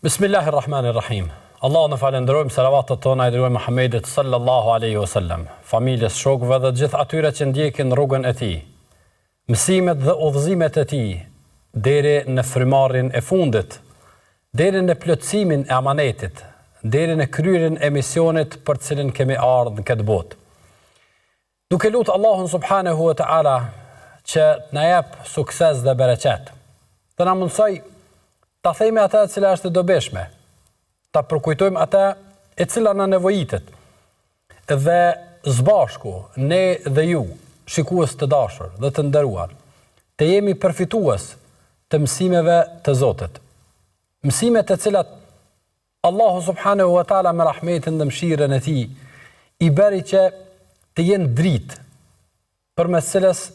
Bismillahi Rahmani Rahim. Allahun e falënderojmë, salavatet tona i dërgojmë Muhammedit sallallahu alaihi wasallam, familjes, shokëve dhe gjithë atyre që ndjekin rrugën e tij. Mësimet dhe udhëzimet e tij deri në frymarrjen e fundit, deri në plotësimin e amanetit, deri në kryerjen e misionit për të cilin kemi ardhur në këtë botë. Duke lutë Allahun subhanehu ve teala që të na jep sukses dhe bereqet, të na mundësoj ta themi atë e cila është e dobishme, ta përkujtojmë atë e cila na nevojitet dhe së bashku ne dhe ju, shikues të dashur dhe të nderuar, të jemi përfitues të mësimeve të Zotit. Mësime të cilat Allahu subhanehu ve teala me rahmetin dhe mëshirën e tij i bëri që të jenë dritë përmes cilës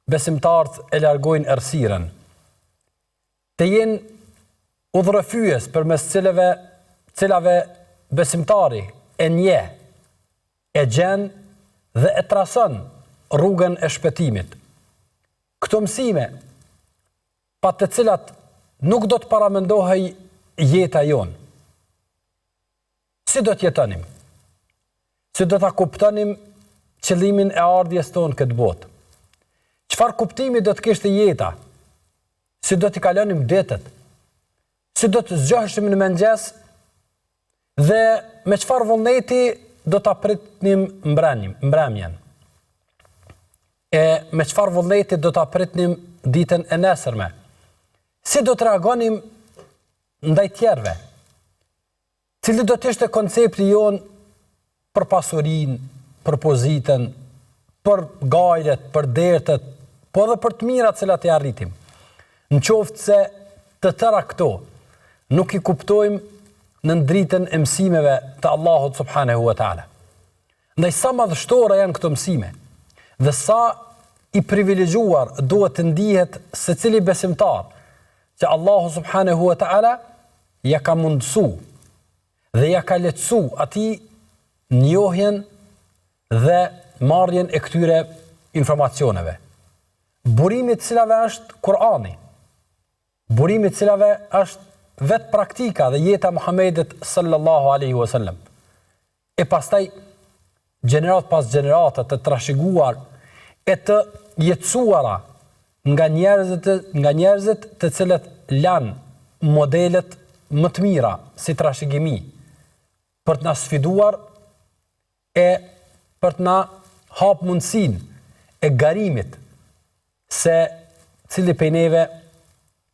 besimtarët e largojnë errësirën. Të jenë udhërrëfyes përmes cilëve cilave besimtari e njeh, e gjen dhe e trason rrugën e shpëtimit. Këto mësime pa të cilat nuk do të paramendohej jeta jonë. Si do të jetonim? Si do ta kuptonim qëllimin e ardhjes tonë në këtë botë? Çfarë kuptimi do të kishte jeta? Si do t'i kalonim ditët? Si do të zgjoheshim në mëngjes Dhe me çfarë vullneti do ta pritnim mbrëmjen? E me çfarë vullneti do ta pritnim ditën e nesërme? Si do të reagonim ndaj tjerëve? Cili do të ishte koncepti jonë për pasurinë, për pozitën, për gajlet, për dertet, po edhe për të mirat të cilat i arritim. Në qoftë se të tëra këto nuk i kuptojmë nën dritën e mësimeve të Allahut subhanehu ve teala. Ndaj sa madhështore janë këto mësime dhe sa i privilegjuar duhet të ndihet secili besimtar që Allahu subhanehu ve teala ja ka mundësu dhe ja ka lehtësu atij njohjen dhe marrjen e këtyre informacioneve. Burimi i të cilave është Kur'ani. Burimi i të cilave është vetë praktika dhe jeta e Muhamedit sallallahu alaihi wasallam. E pastaj gjeneratë pas gjenerate të trashëguar e të jetësuara nga njerëzit nga njerëzit të cilët lanë modelet më të mira si trashëgimi për të na sfiduar e për të na hap mundësinë e garimit se cili prej neve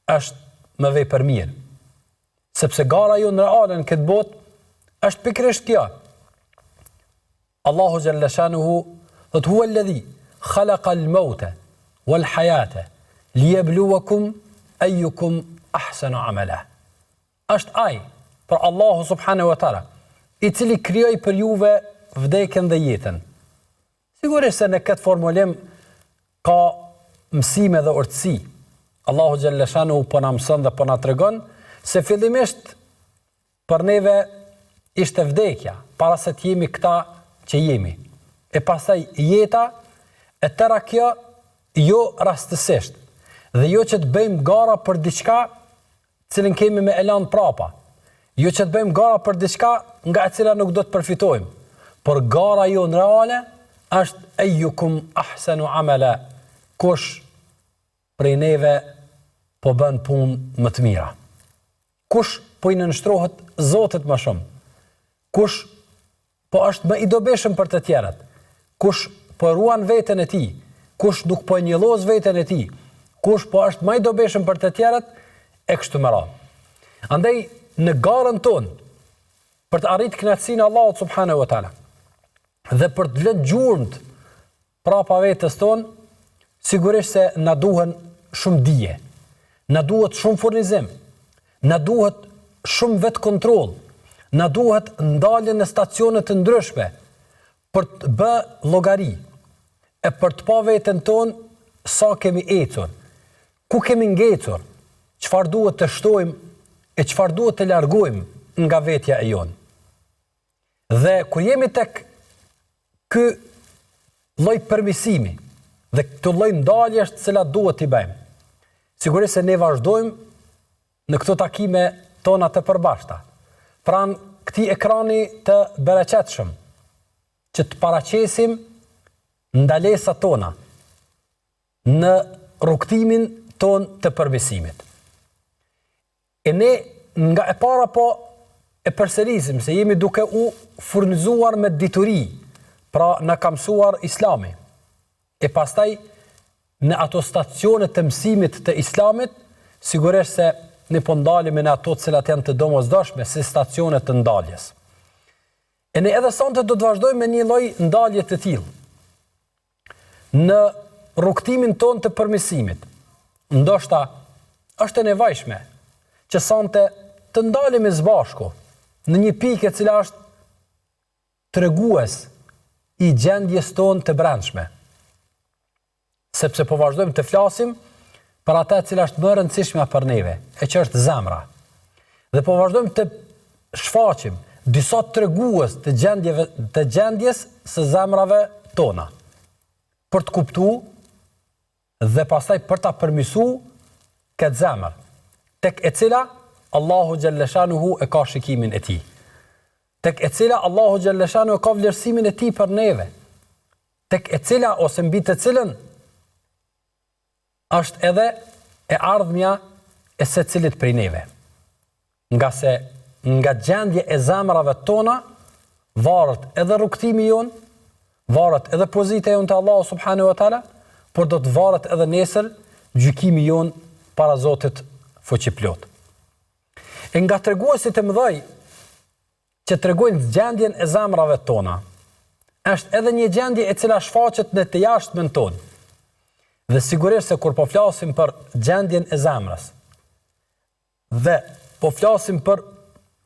është më vepërmirë. Sepse gara jonë reale në këtë botë është pikërisht kjo. Allahu xhalla shanuhu thotë huwa alladhi khalaqa al-mauta wal hayata liyabluwakum ayyukum ahsanu amala. Është ai, pra Allahu subhanahu wa taala, i cili krijoi për juve vdekjen dhe jetën. Sigurisht se në këtë formulim ka mësime dhe urtësi. Allahu xhalla shanuhu po na mëson dhe po na tregon se fillimisht Për neve ishte vdekja, para se të jemi këta që jemi. E pastaj jeta, e tëra kjo jo rastësisht, dhe jo që të bëjmë gara për diçka të cilën kemi me e lanë prapa, jo që të bëjmë gara për diçka nga e cila nuk do të përfitojmë, por gara jonë reale është ejukum ahsenu amela, kush prej neve po bën punë më të mira. Kush po i nënshtrohet Zotit më shumë? Kush po është më i dobishëm për të tjerët? Kush po ruan veten e tij? Kush nuk po e njollos veten e tij? Kush po është më i dobishëm për të tjerët? E kështu me radhë. Andaj në garën tonë për të arritur kënaqësinë e Allahut subhanahu wa taala dhe për të lënë gjurmët prapa vetes tonë, sigurisht se na duhen shumë dije, na duhet shumë furnizim, na duhet shumë vetëkontroll, na duhet ndalje në stacione të ndryshme për të bë llogari e për të pa veten tonë sa kemi ecur, ku kemi ngecur, Çfarë duhet të shtojmë e çfarë duhet të largojmë nga vetja e jonë. Dhe kur jemi tek ky lloj përmirësimi dhe këto lloj ndaljesh të cilat duhet t'i bëjmë. Sigurisht se ne vazhdojmë në këto takime tona të përbashkëta, pranë këtij ekrani të bereqetshëm, që të paraqesim ndalesat tona në rrugëtimin tonë të përmirësimit. E ne nga e para po e përsërisim se jemi duke u furnizuar me dituri, pra na ka mësuar Islami. E pastaj në ato stacione të mësimit të Islamit, sigurisht se ne po ndalemi në ato të cilat janë të domosdoshme si stacione të ndaljes. E ne edhe sonte do të vazhdojmë me një lloj ndalje të tillë. Në rrugëtimin tonë të përmirësimit, ndoshta është e nevojshme që sonte të ndalemi së bashku në një pikë e cila është tregues i gjendjes tonë të brendshme. Sepse po vazhdojmë të flasim për atë e cila është më e rëndësishmja për neve, e që është zemra. Dhe po vazhdojmë të shfaqim disa tregues të gjendjeve të gjendjes së zemrave tona. Për të kuptu dhe pastaj për ta përmirësu këtë zemër, tek e cila Allahu xhelleshanuhu e ka shikimin e tij. Tek e cila Allahu xhelleshanuhu e ka vlerësimin e tij për neve. Tek e cila ose mbi të cilën është edhe e ardhmja e secilit prej neve. Ngase nga gjendja e zemrave tona varet edhe rrugëtimi jonë, varet edhe pozita jonë te Allahu subhanahu wa taala, por do të varet edhe nesër gjykimi jonë para Zotit fuqiplotë. E nga treguesit e mëdhaj që tregojnë gjendjen e zemrave tona, është edhe një gjendje e cila shfaqet në të jashtmen tonë. Dhe sigurisht se kur po flasim për gjendjen e zemrës dhe po flasim për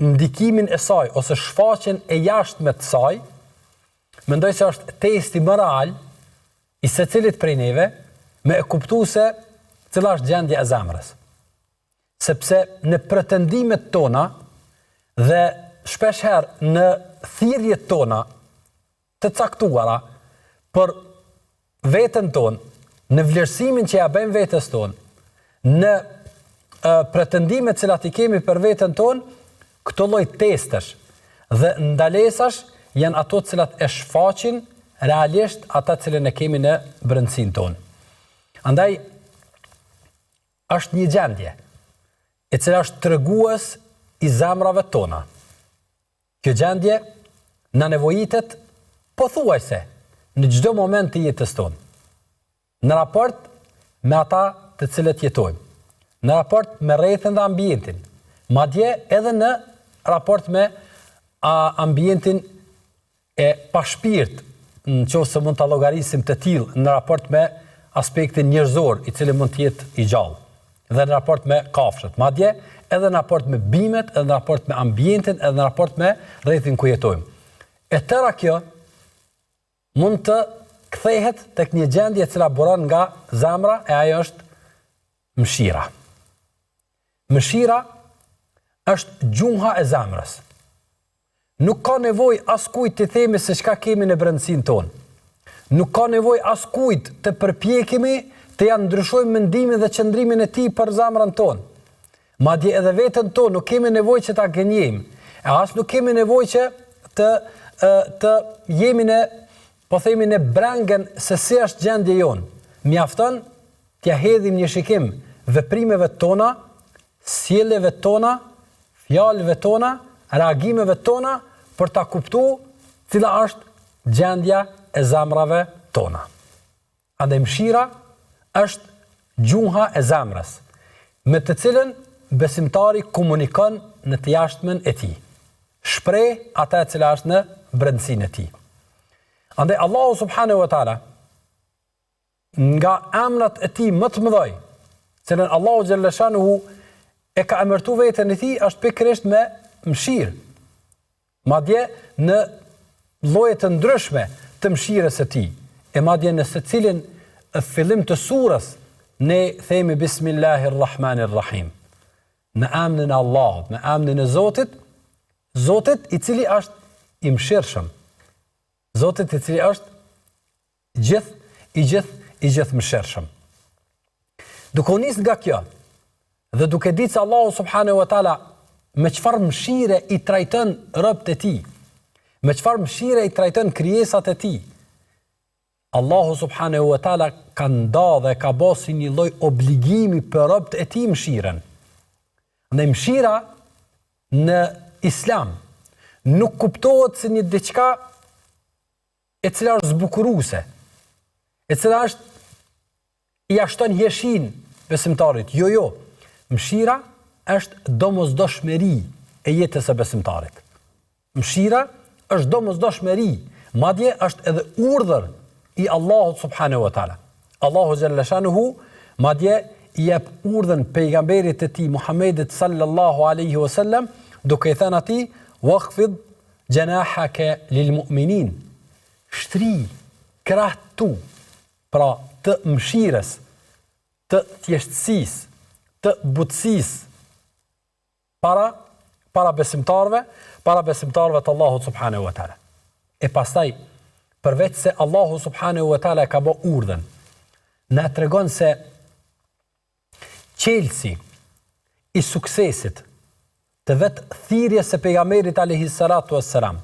ndikimin e saj ose shfaqjen e jashtme të saj, mendoj se është testi më real i secilit prej neve me e kuptu se cila është gjendja e zemrës. Sepse në pretendimet tona dhe shpeshherë në thirrjet tona të caktuara për veten tonë, në vlerësimin që ia bëjmë vetes tonë, në pretendimet të cilat i kemi për veten tonë, këto lloj testesh dhe ndalesash janë ato të cilat e shfaqin realisht ata të cilën e kemi në brendësinë tonë. Andaj Është një gjendje, e cila është tregues i zemrave tona. Kjo gjendje na nevojitet pothuajse në çdo moment të jetës tonë. Në raport me ata të cilët jetojmë, në raport me rrethin dhe ambientin, madje edhe në raport me ambientin e pashpirt, në qoftë se mund ta llogarisim të tillë në raport me aspektin njerëzor, i cili mund të jetë i gjallë, dhe në raport me kafshët, madje edhe në raport me bimet, edhe në raport me ambientin, edhe në raport me rrethin ku jetojmë. E tëra kjo mund të kthehet tek një gjendje e cila buron nga zemra e ajo është mëshira. Mëshira është gjuha e zemrës. Nuk ka nevojë askujt t'i themi se çka kemi në brendësinë tonë. Nuk ka nevojë askujt të përpjekemi të ia ndryshojmë mendimin dhe qëndrimin e tij për zemrën tonë. Madje edhe veten tonë nuk kemi nevojë që ta gënjejmë, e as nuk kemi nevojë që të të jemi në po themi në brengën se si është gjendja jonë. Mjafton t'ia hedhim një shikim veprimeve tona, sjelljeve tona, fjalëve tona, reagimeve tona për ta kuptu cila është gjendja e zemrave tona. Andaj mëshira është gjuha e zemrës, me të cilën besimtari komunikon në të jashtmen e tij. Shpreh atë e cila është në brendësinë e tij. Andaj Allahu subhanahu wa taala nga emrat e tij më të mëdhaj, cilën Allahu xhelleshanuhu e ka emërtu veten e tij, është pikërisht me mëshirë. Madje në lloje të ndryshme të mëshirës së tij, e madje në secilin fillim të surës ne themi Bismillahir Rahmanir Rahim. Në emrin e Allahut, në emrin e Zotit, Zotit i cili është i mëshirshëm. Zotit i cili është gjithë, i gjithë, i gjithëmëshirshëm. Duke u nisë nga kjo, dhe duke ditë se Allahu subhanahu wa taala me çfarë mëshire i trajton robët e tij, me çfarë mëshire i trajton krijesat e tij, Allahu subhanahu wa taala ka nda dhe ka bo si një lloj obligimi për robët e tij mëshirën. Andaj mëshira në Islam nuk kuptohet si një diçka e cila është zbukuruese, e cila është ia shton hijeshinë besimtarit. Jo, jo. Mëshira është domosdoshmëri e jetës së besimtarit. Mëshira është domosdoshmëri, madje është edhe urdhër i Allahut subhanahu wa taala. Allahu xhalla shanuhu madje i jep urdhën pejgamberit të tij Muhammedit sallallahu alaihi wasallam duke i thënë atij waqfid janahaka lil mu'minin shtri krahët tu pra të mëshirës të thjeshtësisë të butësisë para para besimtarëve, para besimtarëve të Allahut subhanahu wa taala. E pastaj përveç se Allahu subhanahu wa taala ka bë urdhën, na tregon se çelësi i suksesit të vetë thirrjes së pejgamberit alayhi salatu wassalam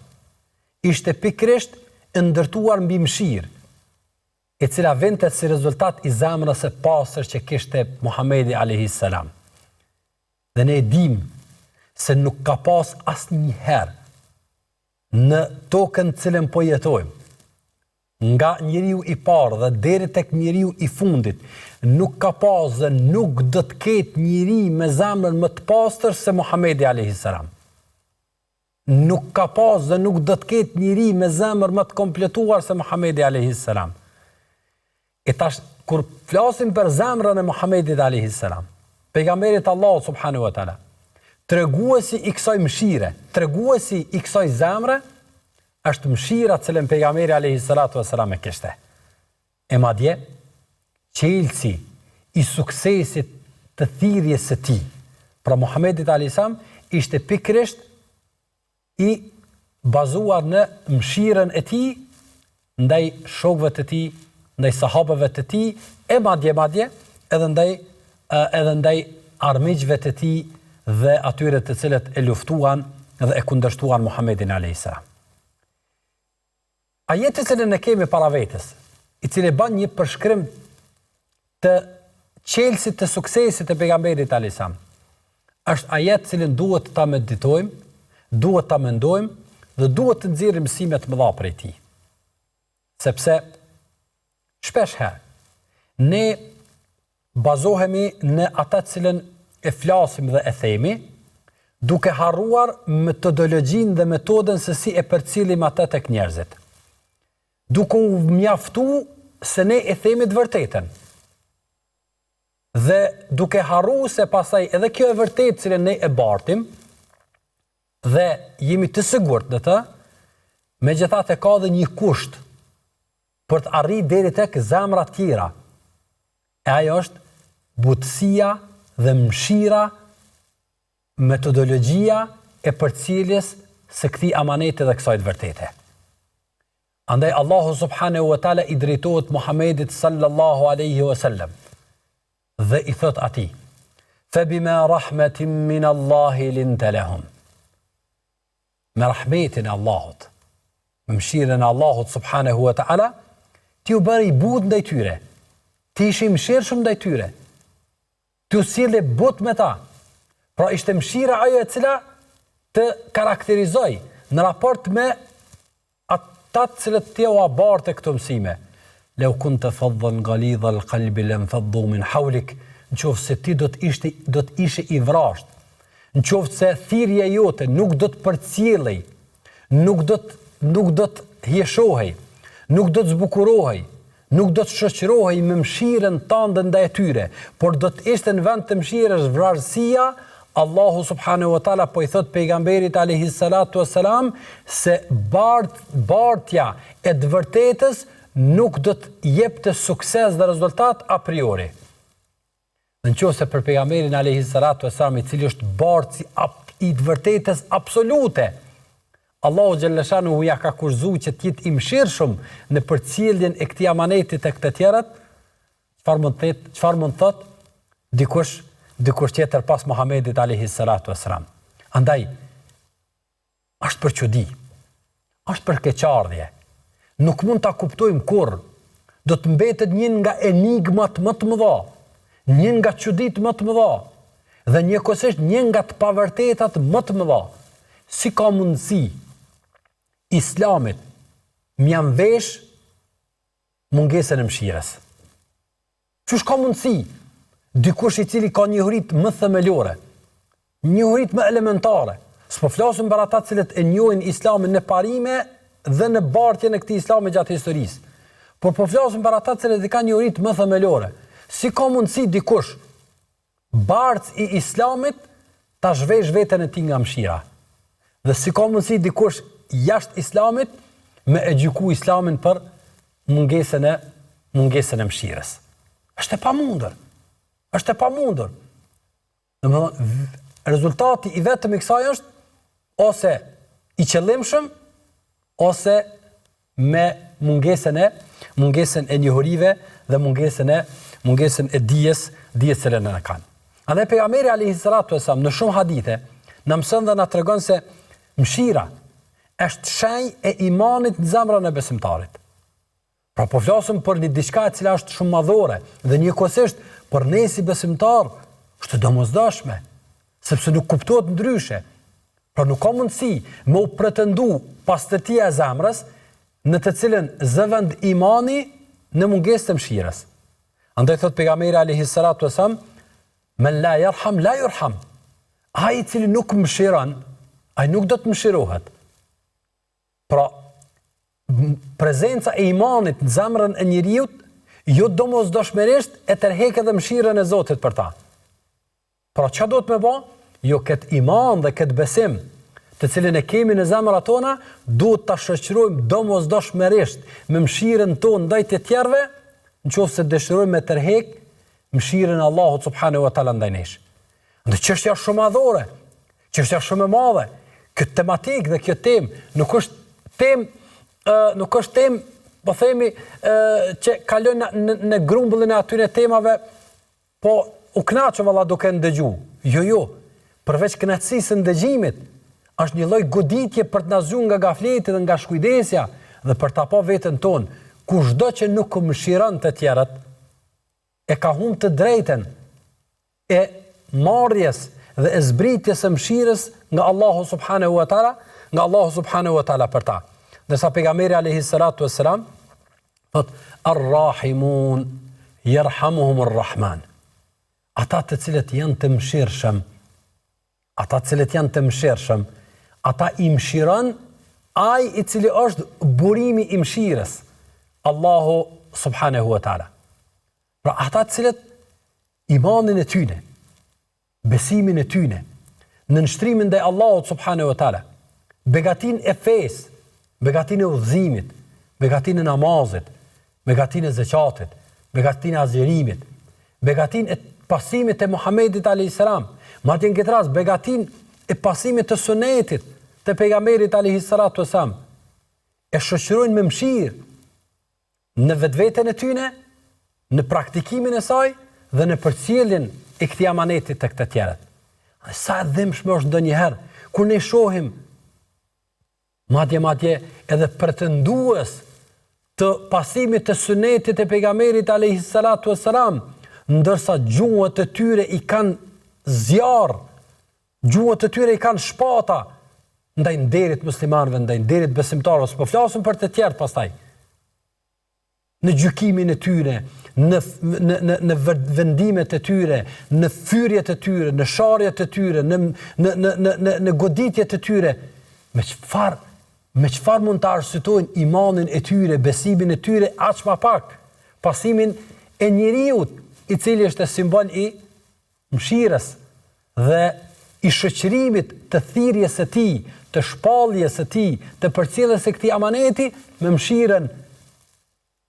ishte pikërisht e ndërtuar mbi mëshirë, e cila vinte si rezultat i zemrës së pastër që kishte Muhamedi alayhi salam. Dhe ne e dimë se nuk ka pas asnjëherë në tokën të cilën po jetojmë, nga njeriu i parë dhe deri tek njeriu i fundit, nuk ka pas dhe nuk do të ketë njeri me zemrën më të pastër se Muhamedi alayhis salam. Nuk ka pas dhe nuk do të ketë njeri me zemër më të kompletuar se Muhamedi alayhis salam. E tash kur flasim për zemrën e Muhamedit alayhis salam, pejgamberit të Allahut subhanahu wa taala, treguesi i kësaj mëshire, treguesi i kësaj zemre është mëshira të cilën pejgamberi alayhis salatu wasalam e kishte. E madje, çelësi i suksesit të thirrjes së tij, pra Muhamedit alayhis salam, ishte pikërisht i bazuar në mëshirën e tij ndaj shokëve të tij, ndaj sahabëve të tij, e madje madje edhe ndaj edhe ndaj armiqve të tij dhe atyre të cilët e luftuan dhe e kundërshtuan Muhamedin alayhis salam. Ajeti të cilin e kemi para vetes, i cili bën një përshkrim të çelësit të suksesit të pejgamberit alayhis salam, është ajet të cilin duhet ta meditojmë, duhet ta mendojmë dhe duhet të nxjerrim mësime të mëdha prej tij. Sepse shpesh herë ne bazohemi në ata të cilën e flasim dhe e themi, duke harruar metodologjinë dhe metodën se si e përcjellim atë tek njerëzit. Duke u mjaftu se ne e themi të vërtetën. Dhe duke harru se pastaj edhe kjo e vërtetë cilën ne e bartim, dhe jemi të sigurt në të, megjithatë ka dhe një kusht për të arrit deri tek zemrat tjera. E ajo është butësia dhe mëshira, metodologjia e përcjelljes së këtij amaneti dhe kësaj të vërtete. Andaj Allahu subhanahu wa taala i drejtohet Muhamedit sallallahu alaihi wasallam dhe i thot atij: "Fa bima rahmatin min Allahi linta lahum." Me rahmetin e Allahut, me mëshirën e Allahut subhanahu wa taala, ti u bëre i butë ndaj tyre. Ti ishe i mëshirshëm ndaj tyre. Ti u sille butë me ta. Pra ishte mëshira ajo e cila të karakterizoi në raport me ata të cilët ti ua barte këto mësime. Lau kunte faddan galidha al-qalbi lanfaddu min hawlik, në qoftë se ti do të ishte do të ishe i vrazhdë, në qoftë se thirrja jote nuk do të përcjellej, nuk do të nuk do të hijeshohej, nuk do të zbukurohej, nuk do të shoqërohej me mëshirën tënde ndaj tyre, por do të ishte në vend të mëshirës vrazhdësia, Allahu subhanahu wa taala po i thot pejgamberit alayhi salatu wassalam se bart bartja e të vërtetës nuk do të jepte sukses dhe rezultat a priori. Dhe në qoftë se për pejgamberin alejhi salatu vesselam i cili është bartësi i të vërtetës absolute, Allahu xhelleshanuhu ja ka kushtëzu që të jetë i mëshirshëm në përcjelljen e këtij amaneti tek të tjerët, çfarë mund të thotë, çfarë mund të thotë dikush, dikush tjetër pas Muhamedit alejhi salatu vesselam. Andaj Është për çudi. Është për keqardhje. Nuk mund ta kuptojmë kurrë. Do të mbetet një nga enigmat më të mëdha, një nga çuditë më të mëdha dhe njëkohësisht një nga të pavërtetat më të mëdha. Si ka mundësi Islamit me ia mvesh mungesën e mëshirës? Qysh ka mundësi dikush i cili ka njohuritë më themelore, njohuritë më elementare, s'po flasim për ata të cilët e njohin Islamin në parime dhe në bartjen e këtij Islami gjatë historisë, por po flasim për ata të cilët i kanë njohuritë më themelore. Si ka mundësi dikush bartës i Islamit ta zhvesh veten e tij nga mëshira? Dhe si ka mundësi dikush jashtë Islamit me e gjyku Islamin për mungesën e mungesën e mëshirës. Është e pamundur. Është e pamundur. Domethënë rezultati i vetëm i kësaj është ose i qëllimshëm ose me mungesën e mungesën e njohurive dhe mungesën e mungesën e dijes, dijes së cilën e kanë. Andaj pejgamberi alayhi salatu wasallam në shumë hadithe na mëson dhe na tregon se mëshira është shenjë e imanit në zemrën e besimtarit. Pra po flasim për një diçka e cila është shumë madhore dhe njëkohësisht për ne si besimtar është e domosdoshme, sepse nuk kuptohet ndryshe. Pra nuk ka mundësi me u pretendu pastërtia e zemrës në të cilën zë vend imani në mungesë të mëshirës. Andaj thot pejgamberi alayhi salatu wasallam, "Men la yarham la yurham." Ai i cili nuk mëshiron, ai nuk do të mëshirohet. Pra, prezenca e imanit në zemrën e njeriut, jo domosdoshmërisht e tërhek edhe mëshirën e Zotit për ta. Pra, çka duhet me ba? Jo këtë iman dhe këtë besim, të cilin e kemi në zemrat tona, duhet ta shoqërojmë domosdoshmërisht me mëshirën tonë ndaj të tjerëve, në qoftë se dëshirojmë me tërhek mëshirën e Allahut subhanahu wa taala ndaj nesh. Andaj çështja është shumë madhore, çështja është shumë e madhe. Kjo tematikë dhe kjo temë nuk është temë ë nuk është temë, po themi ë që kalon në, në, në grumbullin e atyre temave, po u kënaqëm valla duke ndëgju. Jo, jo. Përveç kënaqësisë së ndëgjimit, është një lloj goditje për të na zgjuar nga gafleti dhe nga shkujdesja dhe për ta pa veten tonë. Kushdo që nuk mëshiron të tjerët, e ka humb të drejtën e marrjes dhe e zbritjes së mëshirës nga Allahu subhanahu wa taala, nga Allahu subhanahu wa taala për ta. Ndërsa pejgamberi alayhi salatu wassalam thot ar-rahimun yarhamuhum ar-rahman. Ata të cilët janë të mëshirshëm, ata të cilët janë të mëshirshëm, ata i mëshiron ai i cili është burimi i mëshirës, Allahu subhanahu wa taala. Pra ata të cilët imanin e tyne, besimin e tyne, nënshtrimin ndaj Allahut subhanahu wa taala, begatinë e fesë, begatinë e udhëzimit, begatinë e namazit, begatinë e zeqatit, begatinë e agjërimit, begatinë e pasimit të Muhamedit alayhis salam, madje në këtë rast begatinë e pasimit të sunetit të pejgamberit alayhis salatu wasalam, e shoqërojnë me mëshirë në vetveten e tyne, në praktikimin e saj dhe në përcjelljen e këtij amaneti tek të tjerët. Dhe sa e dhimbshme është ndonjëherë kur ne shohim madje madje edhe pretendues të pasimit të sunetit të pejgamberit alayhi salatu wassalam, ndërsa gjuhët e tyre i kanë zjarr, gjuhët e tyre i kanë shpata ndaj nderit muslimanëve, ndaj nderit besimtarëve, s'po flasim për të tjerët pastaj. Në gjykimin e tyre, në në në në vendimet e tyre, në fyrjet e tyre, në sharjet e tyre, në në në në në në goditjet e tyre, me çfarë me çfarë mund ta arsyetojnë imanin e tyre, besimin e tyre aq më pak, pasimin e njeriut, i cili është simbol i mëshirës dhe i shoqërimit të thirrjes së tij, të shpalljes së tij, të përcjelljes së këtij amaneti me mëshirën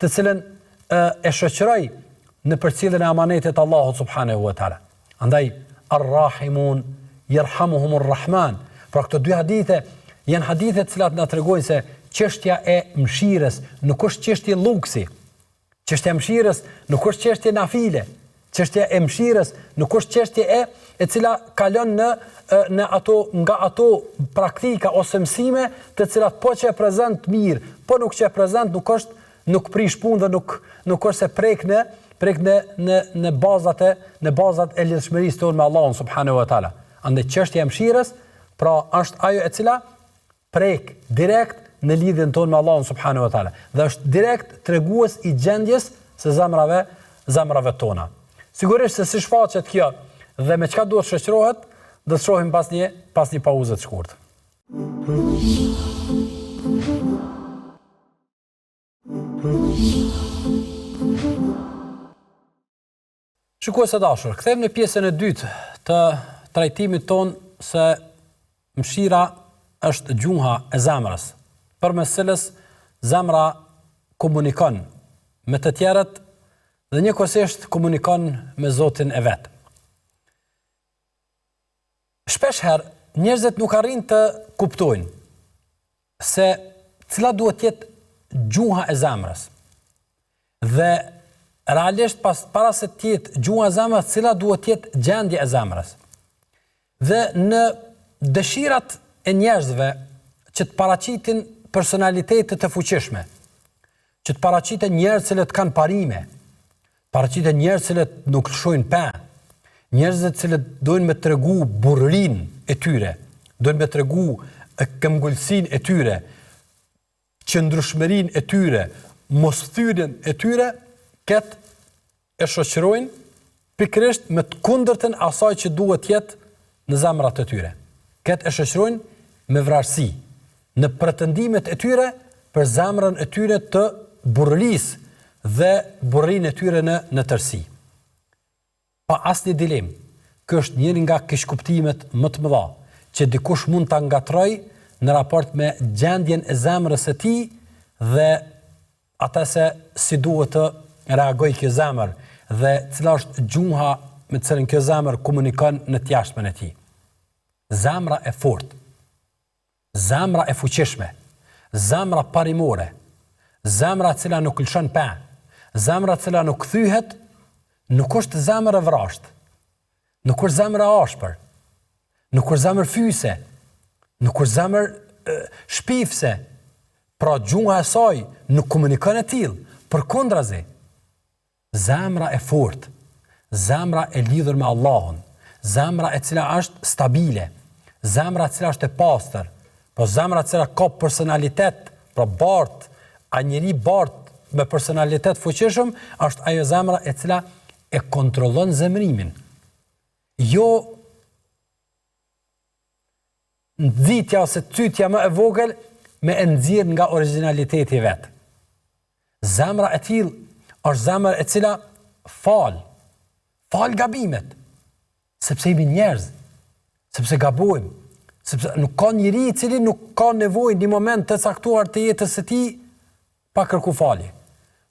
të cilën e shoqëroi. në përcjelljen e amanetit të Allahut subhanehu ve teala. Andaj Ar-Rahimun jerhamuhumur Rahman. Pra këto dy hadithe janë hadithe të cilat na tregojnë se çështja e mëshirës nuk është çështje luksi. Çështja e mëshirës nuk është çështje nafile. Çështja e mëshirës nuk është çështje e e cila kalon në në ato nga ato praktika ose mësime të cilat po qe prezent mirë, po nuk qe prezent nuk është nuk prish punë dhe nuk nuk është se prek në prek në në në bazat e në bazat e lidhshmërisë tonë me Allahun subhanahu wa taala. Andaj çështja e mëshirës, pra është ajo e cila prek direkt në lidhjen tonë me Allahun subhanahu wa taala dhe është direkt tregues i gjendjes së zemrave zemrave tona. Sigurisht se si shfaqet kjo dhe me çka duhet shoqërohet, do të shohim pas një pas një pauze të shkurtër. Shikues të dashur, kthehemi në pjesën e dytë të trajtimit tonë se mëshira është gjuha e zemrës, përmes cilës zemra komunikon me të tjerët dhe njëkohësisht komunikon me Zotin e vet. Shpeshherë njerëzit nuk arrijnë të kuptojnë se cila duhet të jetë gjuha e zemrës. Dhe realisht pas para se të jetë gjuha e zemrës, cila duhet të jetë gjendja e zemrës. Dhe në dëshirat e njerëzve që të paraqitin personalitete të fuqishme, që të paraqiten njerëz të cilët kanë parime, paraqiten njerëz të cilët nuk lëshojnë pe, njerëz të cilët dojnë me tregu burrërinë e tyre, dojnë me tregu këmbgulësinë e tyre, qëndrueshmërinë e tyre, mosthyrjen e tyre, këtë e shoqërojnë pikërisht me të kundërtën asaj që duhet të jetë në zemrat e tyre. Këtë e shoqërojnë me vrazhdësi në pretendimet e tyre për zemrën e tyre të burrërisë dhe burrërinë e tyre në në tërësi. Pa asnjë dilemë, ky është njëri nga keqkuptimet më të mëdha që dikush mund ta ngatërrojë në raport me gjendjen e zemrës së tij dhe atë se si duhet të reagojë kjo zemër dhe cila është gjuha me të cilën kjo zemër komunikon në të jashtmen e tij. Zemra e fortë, zemra e fuqishme, zemra parimore, zemra e cila nuk lëshon pe, zemra e cila nuk thyhet, nuk është zemër e vrazhdë, nuk është zemër e ashpër, nuk është zemër fyese, nuk është zemër shpifëse, pra gjuha e saj nuk komunikon e tillë, përkundrazi, zemra e fortë, zemra e lidhur me Allahun, zemra e cila është stabile, zemra e cila është e pastër, po zemra e cila ka personalitet, pra bart, a njeri bart me personalitet fuqishëm, është ajo zemra e cila e kontrollon zemrimin. Jo nxitja ose cytja më e vogël me e nxjerr nga origjinaliteti i vet. Zemra e tillë është zemër e cila fal, fal gabimet, sepse jemi njerëz, sepse gabojmë, sepse nuk ka njeri i cili nuk ka nevojë një moment të caktuar të jetës së tij pa kërku falje.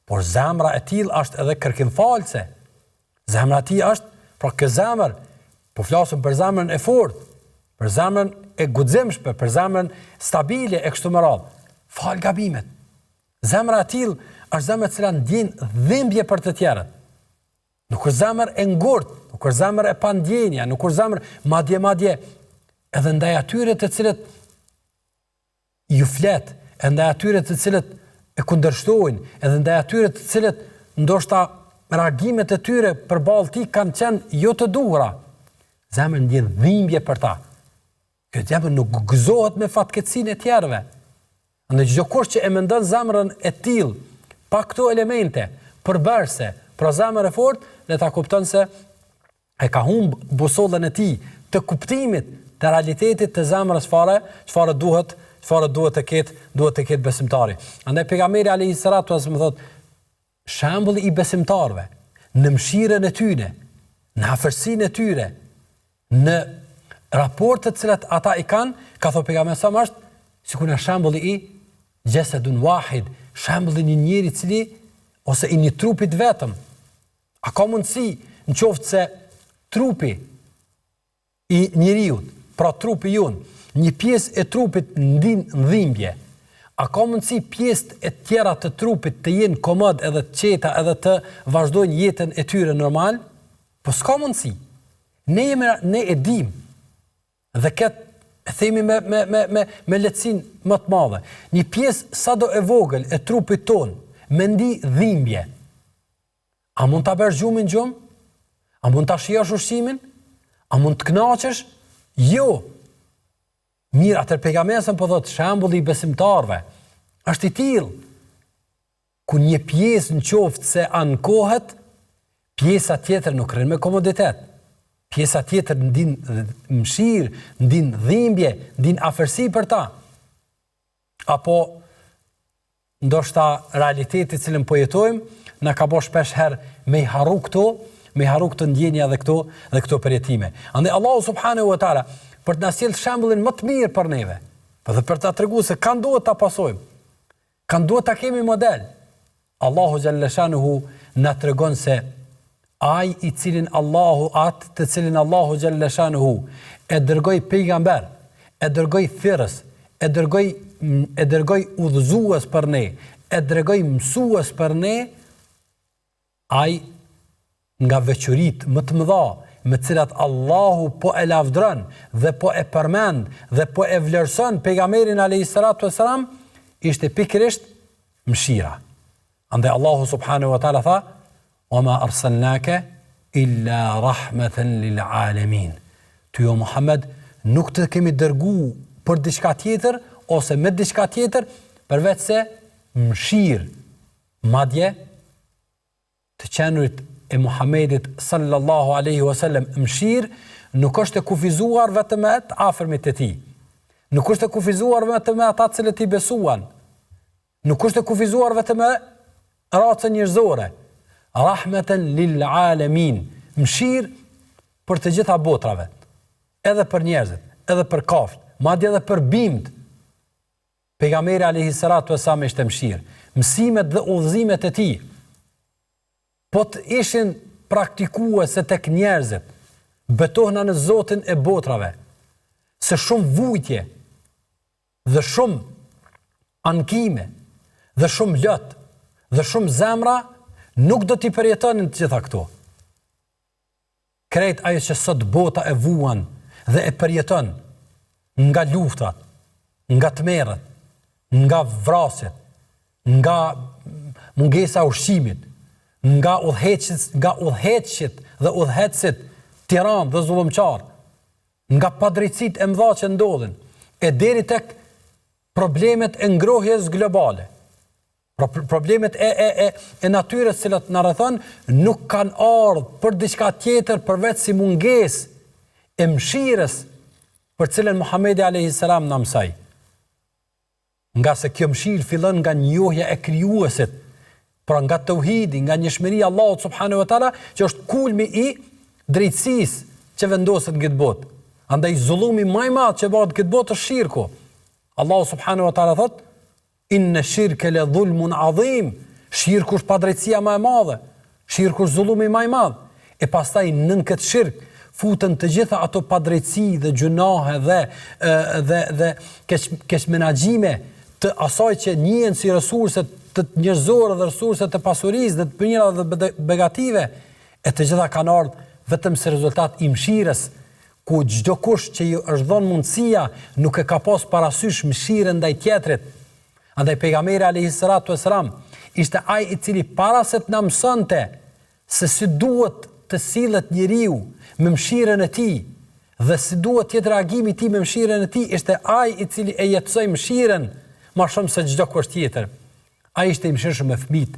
Por zemra e tillë është edhe kërkimfalëse. Zemra e tij është, pra kjo zemër, po flasim për zemrën e fortë, për zemrën e guximshme, për zemrën stabile e kështu me radhë. Fal gabimet. Zemra e tillë është zemra e cila ndjen dhimbje për të tjerët. Nuk është zemër e ngurtë, nuk është zemër e pandjenja, nuk është zemër madje madje edhe ndaj atyre të cilët ju flet, edhe ndaj atyre të cilët e kundërshtojnë, edhe ndaj atyre të cilët ndoshta reagimet e tyre përballë tij kanë qenë jo të duhura. Zemra ndjen dhimbje për ta. Kjo zemër nuk gëzohet me fatkeqësinë e tjerëve. Andaj çdokush që e mendon zemrën e tillë, pa këto elemente përbërëse, pra zemër e fortë, le ta kupton se e ka humb busollën e tij të kuptimit të realitetit të zemrës fare, çfarë duhet, çfarë duhet të ketë, duhet të ketë besimtari. Andaj pejgamberi alayhi salatu wasallam thotë, shembulli i besimtarëve në mëshirën e tyre, në afërsinë e tyre, në raportet të cilat ata i kanë, ka thonë pejgamberi sa është sikur në shembulli i xhesedun wahid, shembulli i një njeri i cili ose i një trupi të vetëm. A ka mundësi në qoftë se trupi i njeriut, pra trupi jonë, një pjesë e trupit ndin dhimbje, a ka mundësi pjesët e tjera të trupit të jenë komod edhe të qeta edhe të vazhdojnë jetën e tyre normal? Po s'ka mundësi. Ne jemi ne e dimë. Dhe këtë e themi me me me me me lehtësinë më të madhe. Një pjesë sado e vogël e trupit tonë me ndi dhimbje. A mund ta bësh gjumin gjumë? A mund ta shijosh ushqimin? A mund të kënaqesh? Jo. Mirë, atëherë pejgamberi a.s. po thotë shembulli i besimtarëve është i tillë ku një pjesë në qoftë se ankohet, pjesa tjetër nuk rrin me komoditet. Pjesa tjetër ndin mëshirë, ndin dhimbje, ndin afërsi për ta. Apo ndoshta realiteti të cilën po jetojmë na ka bo shpesh herë me i harru këto, me i harru këto ndjenja dhe këto dhe këto përjetime. Andaj Allahu subhanahu wa taala për të na sjellë shembullin më të mirë për neve, po dhe për të na treguar se kan duhet ta pasojmë. Kan duhet ta kemi model. Allahu xhalleshanuhu na tregon se ai i cilin Allahu atë të cilin Allahu xhalleshanuhu e dërgoi pejgamber, e dërgoi thirrës, e dërgoi e dërgoi udhëzues për ne, e dërgoi mësues për ne, Ai nga veçoritë më të mëdha me të cilat Allahu po e lavdëron dhe po e përmend dhe po e vlerëson pejgamberin alejhi salatu vesselam ishte pikërisht mëshira. Andaj Allahu subhanahu wa taala tha: "Wa ma arsalnake illa rahmatan lil alamin." Ty o Muhammed nuk të kemi dërgu për diçka tjetër ose me diçka tjetër përveç se mëshirë Madje, të qenurit e Muhamedit sallallahu alaihi wasallam mëshirë nuk është e kufizuar vetëm me të afërmit e tij. Nuk është e kufizuar vetëm me ata të cilët i besuan. Nuk është e kufizuar vetëm me racën njerëzore. Rahmeten lil alamin, mëshirë për të gjitha botrave, edhe për njerëzit, edhe për kafshët, madje edhe për bimët. Pejgamberi alejhi salatu vesselam ishte mëshirë. Mësimet dhe udhëzimet e tij po të ishin praktikuese tek njerëzit, betohna në Zotin e botrave, se shumë vujtje dhe shumë ankime dhe shumë lot dhe shumë zemra nuk do t'i përjetonin të gjitha këto. Krejt ajo që sot bota e vuan dhe e përjeton nga luftrat, nga tmerret, nga vrasjet, nga mungesa e ushqimit, nga udhëheqësit, nga udhëheqësit dhe udhëheqësit tiranë dhe zullumqarë, nga padrejtësitë e mëdha që ndodhin, e deri tek problemet e ngrohjes globale. Pra problemet e e e e natyrës të cilat na rrethon nuk kanë ardhur për diçka tjetër përveç si mungesë e mëshirës për cilën Muhamedi alayhi salam na mësoi. Ngase kjo mëshirë fillon nga njohja e krijuesit, pra nga teuhidi, nga njëshmëria e Allahut subhanahu wa taala, që është kulmi i drejtësisë që vendoset në këtë botë. Andaj zullumi më i madh që bëhet në këtë botë është shirku. Allahu subhanahu wa taala thotë Inne shirke le dhulmun adhim, shirku është padrejtësia më e madhe, shirku është zullumi më i madh. E pastaj nën këtë shirk futen të gjitha ato padrejtësi dhe gjynahe dhe dhe dhe keq keqmenaxhime të asaj që njihen si resurse të njerëzore dhe resurse të pasurisë dhe të mirave dhe begative, e të gjitha kanë ardhur vetëm si rezultat i mëshirës ku çdokush që i është dhënë mundësia nuk e ka pas parasysh mëshirën ndaj tjetrit. Andaj pejgamberi alejhi salatu vesselam ishte ai i cili para se të na mësonte se si duhet të sillet njeriu me mëshirën e tij dhe si duhet të jetë reagimi i tij me mëshirën e tij, ishte ai i cili e jetësoi mëshirën më shumë se çdokush tjetër. Ai ishte i mëshirshëm me fëmijët,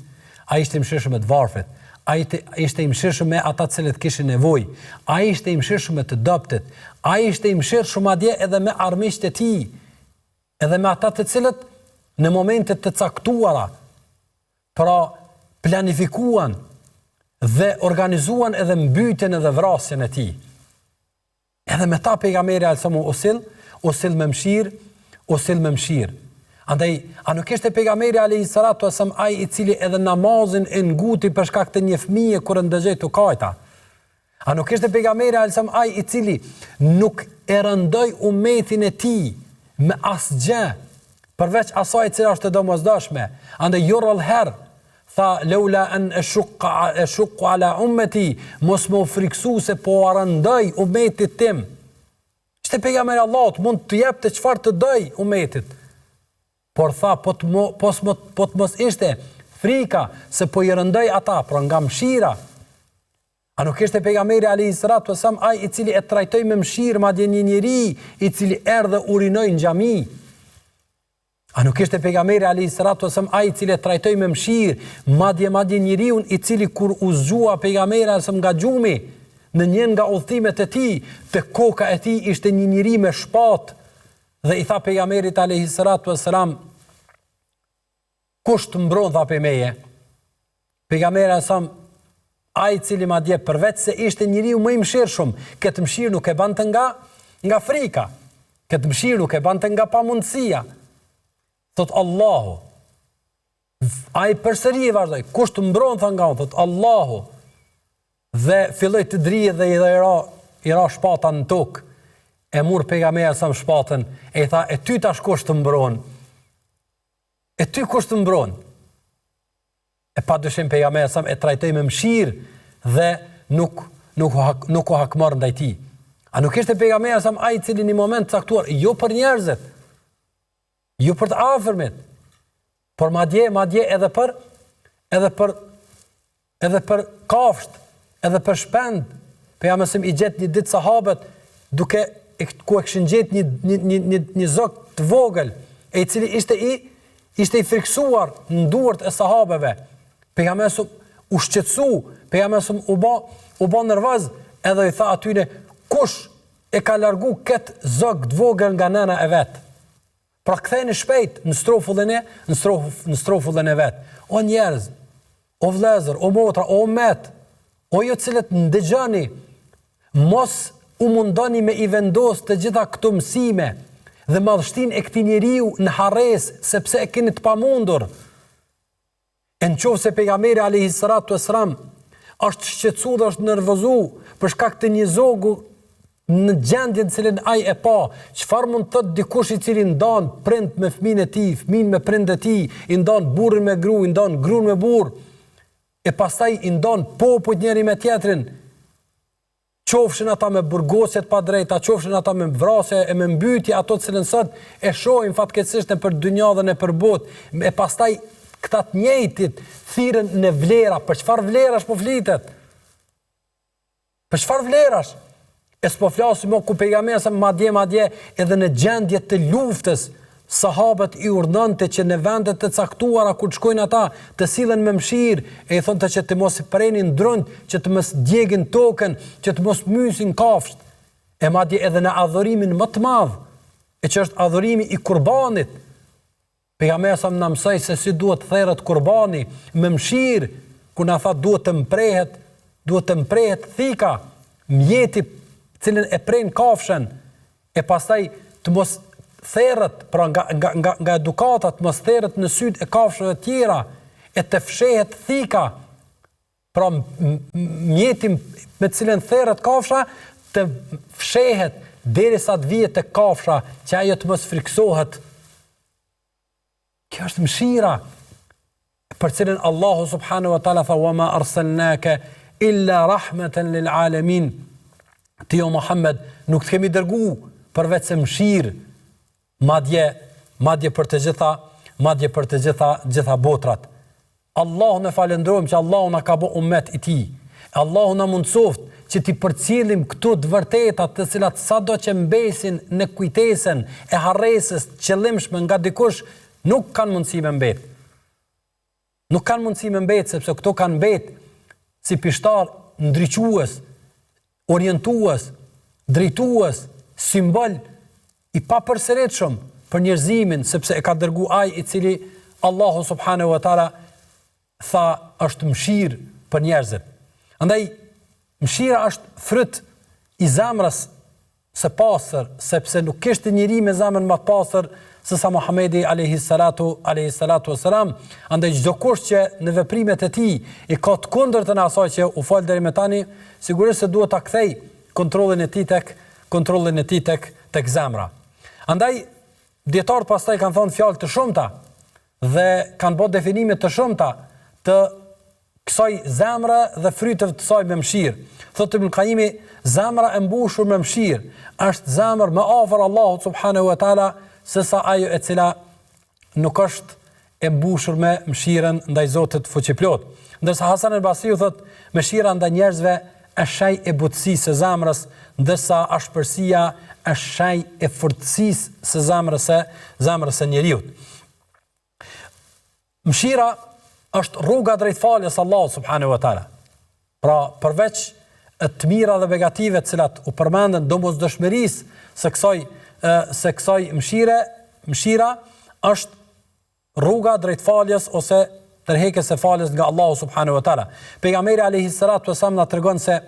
ai ishte i mëshirshëm me të varfrit, ai ishte i mëshirshëm me ata të cilët kishin nevojë, ai ishte i mëshirshëm me të dobëtit, ai ishte i mëshirshëm madje edhe me armiqtë e tij, edhe me ata të cilët në momente të caktuara, pra planifikuan dhe organizuan edhe mbytjen edhe vrasjen e tij. Edhe me ta pejgamberi alejhi selam u sill, u sill me mëshirë, u sill me mëshirë. Andaj, a nuk ishte pejgamberi alejhi salatu ves selam ai i cili edhe namazin e nguti për shkak të një fëmije kur e ndëgjoi tu kajta? A nuk ishte pejgamberi alejhi selam ai i cili nuk e rëndoi umetin e tij me asgjë përveç asaj e cila është e domosdoshme? Andaj jo rrallë herë tha leula an eshukka eshukku ala ummeti, mos me u frikësu se po ua rëndoj umetit tim. Ishte pejgamberi i Allahut, mund të jepte çfarë të dojë umetit. Por tha, po të mo, po s'mo, po të mos ishte frika se po i rëndoj ata, pra nga mëshira. A nuk ishte pejgamberi alejhi salatu vesselam ai i cili e trajtoi me mëshirë madje një njeri i cili erdhi urinoi në xhami? A nuk ishte pejgamberi alejhi salatu vesselam ai i cili e trajtoi me mëshirë, madje madje njeriun i cili kur u zgjua pejgamberi alejhi selam nga gjumi, në një nga udhëtimet e tij, te koka e tij ishte një njeri me shpatë dhe i tha pejgamberit alejhi salatu vesselam kush të mbron tha prej meje? Pejgamberi alejhi selam ai i cili madje përveç se ishte njeriu më i mëshirshëm, këtë mëshirë nuk e bante nga nga frika. Këtë mëshirë nuk e bante nga pamundësia. Thot Allahu. Ai përsëri e vazhdoi, kush të mbron tha nga unë, thot Allahu. Dhe filloi të dridhet dhe i dhe i ra, i ra shpata në tokë. E mur pejgamberi alejhi selam shpatën e i tha e ty tash kush të mbron? E ty kush të mbron? E pa dyshim pejgamberi alejhi selam e trajtoi me mëshirë dhe nuk nuk nuk u hakmor ndaj tij. A nuk ishte pejgamberi alejhi selam ai i cili në një moment të caktuar, jo për njerëzit, jo për të afërmit, por madje madje edhe për edhe për edhe për kafshët, edhe për shpend, pejgamberi alejhi selam i gjet një ditë sahabët duke e, ku e kishin gjet një një një një, një zog të vogël, e i cili ishte i ishte i frikësuar në duart e sahabeve. Pejgamberi alejhi selam u shqetësu, pejgamberi alejhi selam u bë u bë nervoz, edhe i tha atyne kush e ka largu këtë zog të vogël nga nëna e vet. Pra ktheni shpejt në strofullën e, në strof, në strofullën e vet. O njerëz, o vëllezër, o motra, o umet, o ju të cilët ndëgjoni, mos u mundoni me i vendos të gjitha këto mësime dhe madhështinë e këtij njeriu në harresë, sepse e keni të pamundur. E në qoftë se pejgamberi alejhi salatu vesselam është shqetësu dhe është nervozu për shkak të një zogu në gjendjen të cilën ai e pa, çfarë mund të thotë dikush i cili ndan prind me fëmijën e tij, fëmijën me prind e tij, i ndan burrin me gru, i ndan gruan me burrë, e pastaj i ndan popujt njëri me tjetrin, qofshin ata me burgosje të padrejta, qofshin ata me vrasje e me mbytje, ato të cilën sot e shohim fatkeqësisht nëpër dynja dhe nëpër botë, e pastaj këta të njëjtit thirren në vlera, për çfarë vlerash po flitet? Për çfarë vlerash? E s'po flasim mo ku pejgamberi se madje madje edhe në gjendje të luftës Sahabët i urdhëronte që në vende të caktuara kur të shkojnë ata, të sillen me mëshirë, e i thonte që të mos prenin drunjtë, që të mos djegin tokën, që të mos mysin kafshët. E madje edhe në adhurimin më të madh, e që është adhurimi i kurbanit, Pejgamberi sa na mësoi se si duhet të theret kurbani me mëshirë, kur na tha duhet të mprehet, duhet të mprehet thika, mjeti cilin e pren kafshën, e pastaj të mos therret, pra nga nga nga nga edukata të mos therret në sytë e kafshëve të tjera, e të fshehet thika, pra mjeti me të cilën therret kafsha të fshehet derisa të vije te kafsha që ajo të mos frikësohet. Kjo është mëshira për cilën Allahu subhanahu wa taala tha wa ma arsalnaka illa rahmatan lil alamin. Ti o Muhammed nuk të kemi dërgu përveç se mëshirë, madje madje për të gjitha, madje për të gjitha gjitha botrat. Allahun e falënderojmë që Allahu na ka bo umet i tij. Allahu na mundësoftë që t'i përcjellim këto të vërteta të cilat sado që mbesin në kujtesën e harresës të qëllimshme nga dikush nuk kanë mundësi me mbet. Nuk kanë mundësi me mbet sepse këto kanë mbet si pishtar ndriçues, orientues, drejtues, simbol i papërsëritshëm për njerëzimin, sepse e ka dërgu ai i cili Allahu subhanahu wa taala tha është mëshirë për njerëzit. Andaj mëshira është fryt i zemrës së pastër, sepse nuk kishte njeri me zemrën më të pastër. se sa Muhamedi alejhi salatu alejhi salatu vesselam. Andaj çdokush që në veprimet e tij i ka të kundërtën e asaj që u fol deri më tani, sigurisht se duhet ta kthej kontrollin e tij tek kontrollin e tij tek tek zemra. Andaj dijetarët pastaj kanë thënë fjalë të shumta dhe kanë bërë definime të shumta të kësaj zemre dhe fryteve të saj me mëshirë. Thotë Ibn Kajimi, zemra e mbushur me mëshirë është zemër më afër Allahut subhanahu wa taala sesa ajo e cila nuk është e mbushur me mëshirën ndaj Zotit Fuqiplotë. Ndërsa Hasan el Basriu thotë, mëshira ndaj njerëzve është shenjë e butësisë së zemrës, ndërsa ashpërsia është shenjë e fortësisë së zemrës së zemrës së njeriut. Mëshira është rruga drejt faljes së Allahut subhanahu wa taala. Pra, përveç të mira dhe begative të cilat u përmendën domosdoshmërisë së kësaj së kësaj mëshire, mëshira është rruga drejt faljes ose tërheqjes së faljes nga Allahu subhanahu wa taala. Pejgamberi alayhi salatu wasallam na tregon se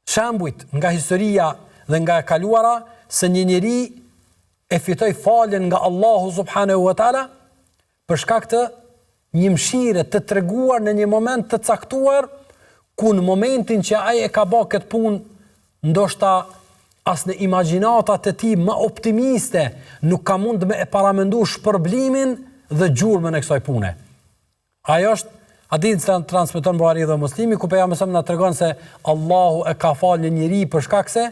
Shembujt nga historia dhe nga e kaluara se një njeri e fitoi faljen nga Allahu subhanahu wa taala për shkak të një mëshire të treguar në një moment të caktuar ku në momentin që ai e ka ba këtë punë ndoshta as në imagjinatat e tij më optimiste nuk ka mund me e paramendu shpërblimin dhe gjurmën e kësaj pune. Ajo është hadith që transmeton Buhariu dhe Muslimi ku pejgamberi sa na tregon se Allahu e ka falë një njeri për shkak se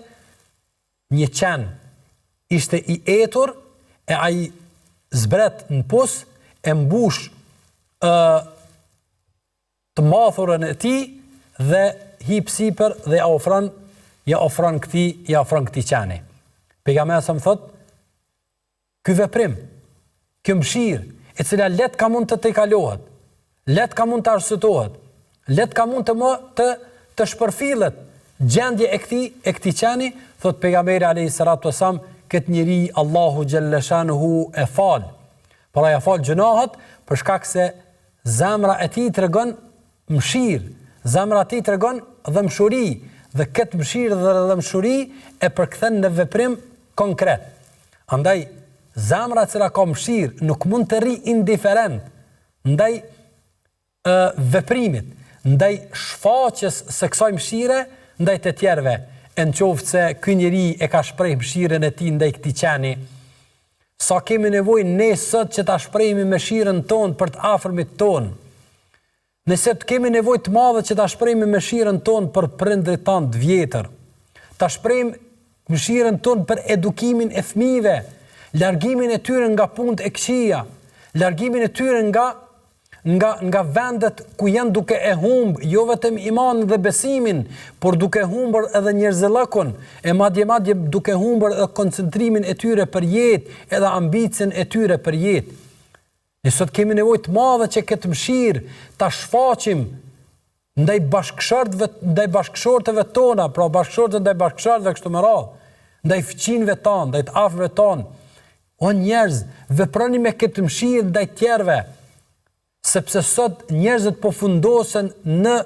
një qen ishte i etur e ai zbret në pus e mbush ë të mathurën e tij dhe hip sipër dhe ja ofron ja ofron këtij ja ofron këtij qeni. Pejgamberi sa më thot Ky veprim, kjo mëshirë, e cila lehtë ka mund të tejkalohet, lehtë ka mund të arsyetohet, lehtë ka mund të më të të shpërfillet gjendje e këtij e këtij qeni, thotë pejgamberi alayhi salatu wasallam, këtë njeri Allahu xhelleshanuhu e fal. Pra ja fal gjynahet për shkak se zemra e tij tregon mëshirë, zemra e tij tregon dhembshuri dhe këtë mëshirë dhe dhembshuri e përkthen në veprim konkret. Andaj, zemra e cila ka mëshirë nuk mund të rri indiferent ndaj ë veprimit, ndaj shfaqjes së kësaj mëshire ndaj të tjerëve, e në qoftë se ky njeri e ka shpreh mëshirën e tij ndaj këtij qeni, sa kemi nevojë ne sot që ta shprehim mëshirën tonë për të afërmit tonë. Ne sot kemi nevojë të madhe që ta shprehim mëshirën tonë për prindërit tanë të vjetër, ta shprehim mëshirën tonë për edukimin e fëmijëve, largimin e tyre nga punët e këqija, largimin e tyre nga nga nga vendet ku janë duke e humb jo vetëm imanin dhe besimin, por duke humbur edhe njerëzillëkun, e madje madje duke humbur edhe koncentrimin e tyre për jetë, edhe ambicien e tyre për jetë. Ne sot kemi nevojë të madhe që këtë mëshirë ta shfaqim ndaj bashkëshortëve, ndaj bashkëshorteve tona, pra bashkëshortët ndaj bashkëshortëve kështu me radhë, ndaj fqinjve tanë, ndaj të afërmve tanë. O njerëz, veproni me këtë mëshirë ndaj tjerëve, sepse sot njerëzit po fundosen në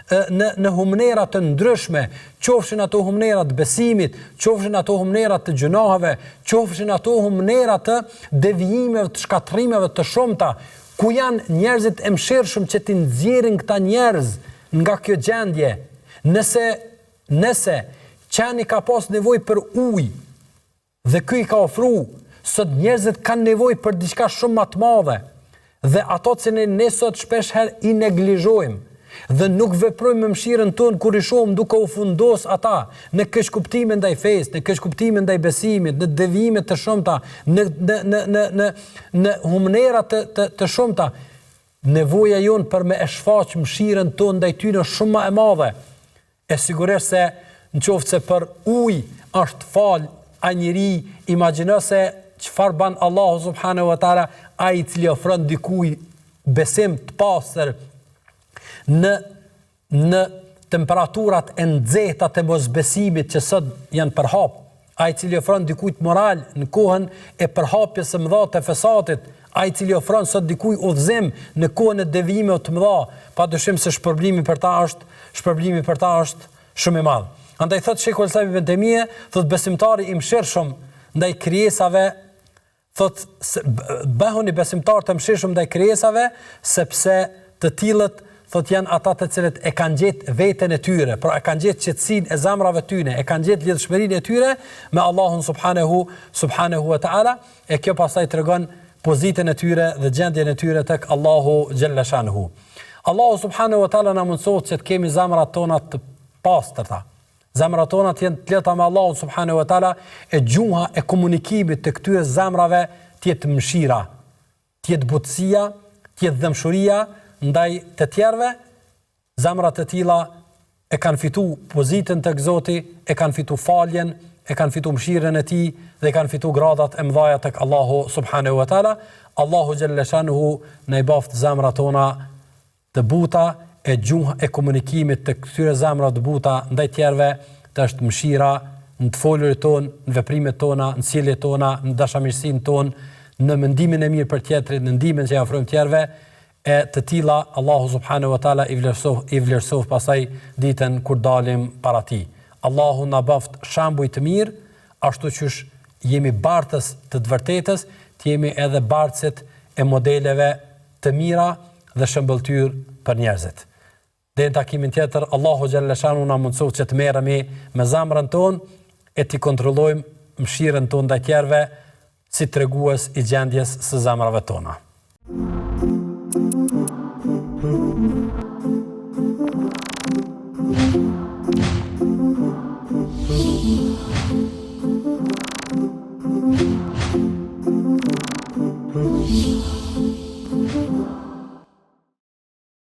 në në humnera të ndryshme, qofshin ato humnera të besimit, qofshin ato humnera të gjynaheve, qofshin ato humnera të devijimeve, të shkatërrimeve të shumta, ku janë njerëzit e mëshirshëm që t'i nxjerrin këta njerëz nga kjo gjendje. Nëse nëse qeni ka pas nevojë për ujë, Dhe ky i ka ofru, sot njerëzit kanë nevojë për diçka shumë ma të madhe, dhe ato që ne, ne sot shpesh herë i neglizhojmë, dhe nuk veprojmë me mëshirën tonë kur i shohim duke u fundos ata në keqkuptime ndaj fesë, në keqkuptime ndaj besimit, në devijime të shumta, në në në në në në humnera të të të shumta. Nevoja jonë për me e shfaq mëshirën tonë ndaj tyre është shumë ma e madhe. E sigurisht se në qoftë se për ujë është fal ai njeri, imagjino se çfarë ban Allahu subhanahu wa taala ai i cili ofron dikujt besim të pastër në në temperaturat e nxehta të mosbesimit që sot janë përhap, ai i cili ofron dikujt moral në kohën e përhapjes së mëdha të fesatit, ai i cili ofron sot dikujt udhëzim në kohën e devijimeve të mëdha, padyshim se shpërblimi për ta është shpërblimi për ta është shumë i madh. Andaj thotë Shejhul Islam Ibn Tejmije, thotë besimtari i mëshirshëm ndaj krijesave Thotë se bëhuni besimtarë të mëshirshëm ndaj krijesave, sepse të tillët thotë janë ata të cilët e kanë gjetë veten e tyre, pra e kanë gjetë qetësinë e zemrave të tyre, e kanë gjetë lidhshmërinë e tyre me Allahun subhanehu subhanehu wa taala, e kjo pastaj tregon pozitën e tyre dhe gjendjen e tyre tek Allahu xhalla shanuhu. Allahu subhanehu wa taala na mundësoftë që të kemi zemrat tona të pastërta, Zemrat tona të jenë të lidhta me Allahun subhanehu ve teala e gjuha e komunikimit të këtyre zemrave të jetë mëshira, të jetë butësia, të jetë dhembshuria ndaj të tjerëve, zemra të tilla e kanë fitu pozitën tek Zoti, e kanë fitu faljen, e kanë fitu mëshirën e Tij dhe i kanë fitu gradat e mëdha tek Allahu subhanehu ve teala. Allahu xhelle shanuhu na i baftë zemrat tona të buta e gjuha e komunikimit të këtyre zemrave të buta ndaj tjerëve të është mëshira në të folurit tonë, në veprimet tona, në sjelljet tona, në dashamirësinë tonë, në mendimin e mirë për tjetrin, në ndihmën që i ofrojmë tjerëve, e të tilla Allahu subhanahu wa taala i vlerësoftë i vlerësoftë pastaj ditën kur dalim para tij. Allahu na bëftë shembuj të mirë, ashtu qysh jemi bartës të të vërtetës, të jemi edhe bartësit e modeleve të mira dhe shëmbëlltyrë për njerëzit. Deri në takimin tjetër, Allahu xhelle shanuhu na mundësoftë që të merremi me zemrën tonë e t'i kontrollojmë mëshirën tonë ndaj tjerëve si tregues i gjendjes së zemrave tona.